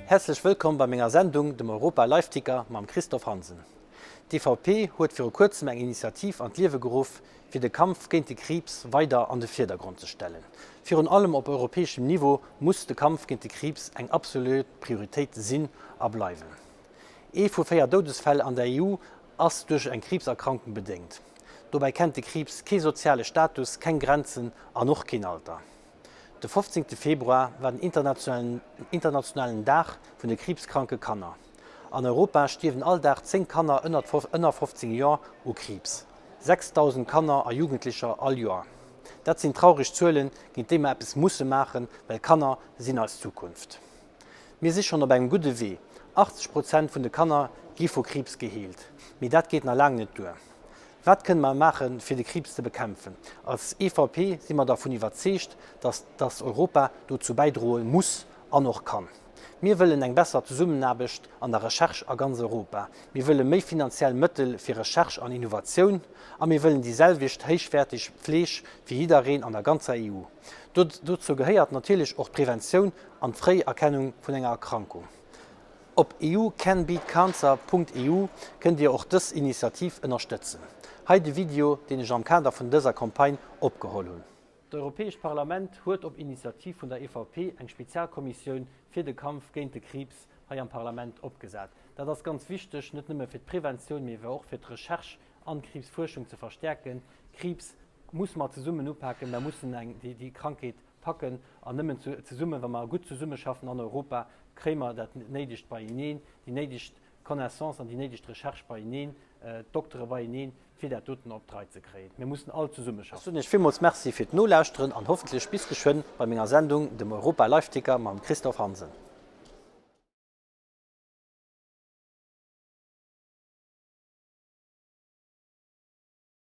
Häerzlech wëllkomm bei menger Sendung, dem Europa Live Ticker mam Christophe Hansen. D'EVP huet viru kuerzem eng Initiativ an d'Liewe geruff, fir de Kampf géint de Kriibs weider an de Virdergrond ze stellen. Virun allem op europäeschem Niveau muss de Kampf géint de Kriibs eng absolut Prioritéit sinn a bleiwen. Ee vu 4 Doudesfäll an der EU ass duerch eng Kriibserkrankung bedéngt. Dobäi kennt de Kriibs kee soziale Status, keng Grenzen an och keen Alter. De 15 Februar war den internationalen Dag vun de kriibskranke Kanner. An Europa stierwen all Dag 10 Kanner ënner 15 Joer u Kriibs. 6.000 Kanner a Jugendlecher all Joer. Dat sinn traureg Zuelen, géint déi mer eppes musse maachen, well Kanner sinn eis Zukunft. Mir si schonn op engem gudde Wee, 80 Prozent vun de Kanner gi vu Kriibs geheelt. Mee dat geet nach laang net duer. Wat kënne mer maachen, fir de Kriibs ze bekämpfen? Als EVP si mer dervun iwwerzeegt, dass dass Europa dozou bäidroe muss an och kann. Mir wëllen eng besser Zesummenaarbecht an der Recherche a ganz Europa. Mir wëlle méi finanziell Mëttel fir Recherche an Innovatioun a mir wëllen déi selwecht héichwäerteg Fleeg fir jiddereen an der ganzer EU. Dozou gehéiert natierlech och d'Preventioun an d'Fréierkennung vun enger Erkrankung. Op eucanbeatcancer.eu kënnt Dir och dës Initiativ ënnerstëtzen. Hei de Video, deen ech am Kader vun dëser Campagne opgeholl hunn. D'Europäescht Parlament huet op Initiativ vun der EVP eng Spezialkommissioun fir de Kampf géint de Kriibs hei am Parlament opgesat. Dat ass ganz wichteg, net nëmme fir d'Preventioun, mee awer och fir d'Recherche an d'Kriibsfuerschung ze verstäerken. Kriibs musse mer zesummen upaken, mer mussen eng déi Krankheet packen an nëmmen zesummen, wa mer gutt zesummeschaffen an Europa, kréie mer dat Néidegt beieneen, déi néideg Connaissance an déi néideg Recherche beieneen, d'Doktere beieneen, fir dat doten op d'Rei ze kréien. Mir mussen all zesummeschaffen. Ech soen Iech villmools Merci fir d'Nolauschteren an hoffentlech bis geschwënn bei menger Sendung, dem Europa Live Ticker mam Christophe Hansen.